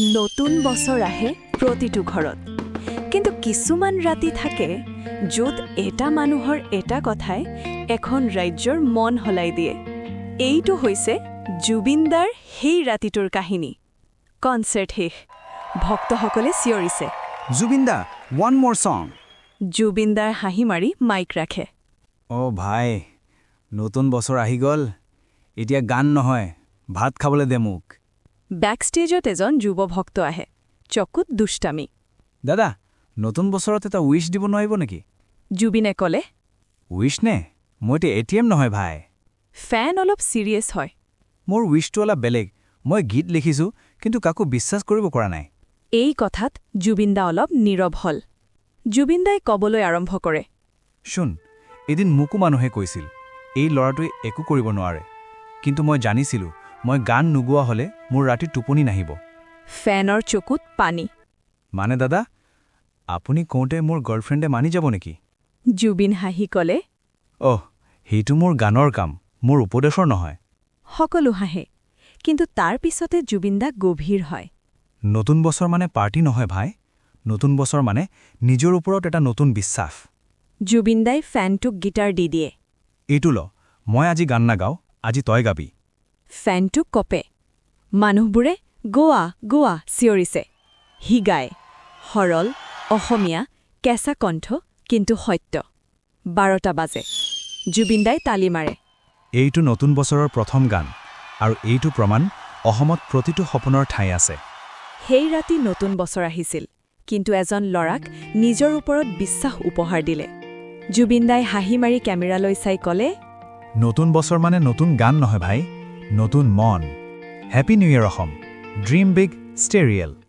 নতুন বছৰ আহে প্ৰতিটো ঘৰত, কিন্তু কিছুমান ৰাতি থাকে য'ত এটা মানুহৰ এটা কথাই এখন ৰাজ্যৰ মন সলাই দিয়ে। এইটো হৈছে জুবিনদাৰ সেই ৰাতিটোৰ কাহিনী। কনচাৰ্ট শেষ। ভক্তসকলে চিঞৰিছে, "জুবিন দা, one more song!" জুবিনদাৰ হাঁহি মাৰি মাইক ৰাখে। অ' ভাই, নতুন বছৰ আহি গ'ল। এতিয়া গান নহয়, ভাত খাবলৈ দে মোক। বেকষ্টেজত এজন যুৱ ভক্ত আহে, চকুত দুষ্টামি। দাদা, নতুন বছৰত এটা উইচ দিব নোৱাৰিব নেকি? জুবিনে ক'লে, উইচ নে? মইতো এটিএম নহয় ভাই। ফেন অলপ ছিৰিয়াছ হয়। মোৰ উইচটো অলপ বেলেগ। মই গীত লিখিছোঁ, কিন্তু কাকো বিশ্বাস কৰিব পৰা নাই। এই কথাত জুবিনদা অলপ নীৰৱ হ'ল। জুবিনদাই ক'বলৈ আৰম্ভ কৰে, শুন, এদিন মোকো মানুহে কৈছিল, এই ল'ৰাটোৱে একো কৰিব নোৱাৰে। কিন্তু মই জানিছিলোঁ, মই গান নোগোৱা হ'লে মোৰ ৰাতি টোপনি নাহিব। ফেনৰ চকুত পানী। মানে দাদা, আপুনি কওঁতে মোৰ গাৰ্লফ্ৰেণ্ডে মানি যাব নেকি? জুবিন হাঁহি ক'লে, অহ, সেইটো মোৰ গানৰ কাম, মোৰ উপদেশৰ নহয়। সকলো হাঁহে, কিন্তু তাৰ পিছতে জুবিনদা গভীৰ হয়। নতুন বছৰ মানে পাৰ্টি নহয় ভাই। নতুন বছৰ মানে নিজৰ ওপৰত এটা নতুন বিশ্বাস। জুবিনদাই ফেনটোক গীটাৰ দি দিয়ে। এইটো ল। মই আজি গান নাগাওঁ, আজি তই গাবি। ফেনটো কঁপে। মানুহবোৰে "গোৱা, গোৱা" চিঞৰিছে। সি গায়, সৰল অসমীয়া, কেঁচা কণ্ঠ, কিন্তু সত্য। 12টা বাজে। জুবিনদাই তালি মাৰে। এইটো নতুন বছৰৰ প্ৰথম গান আৰু এইটো প্ৰমাণ, অসমত প্ৰতিটো সপোনৰ ঠাই আছে। সেই ৰাতি নতুন বছৰ আহিছিল, কিন্তু এজন ল'ৰাক নিজৰ ওপৰত বিশ্বাস উপহাৰ দিলে। জুবিনদাই হাঁহি মাৰি কেমেৰালৈ চাই ক'লে, নতুন বছৰ মানে নতুন গান নহয় ভাই, নতুন মন। Happy New Year, Assam. Dream big, stay real.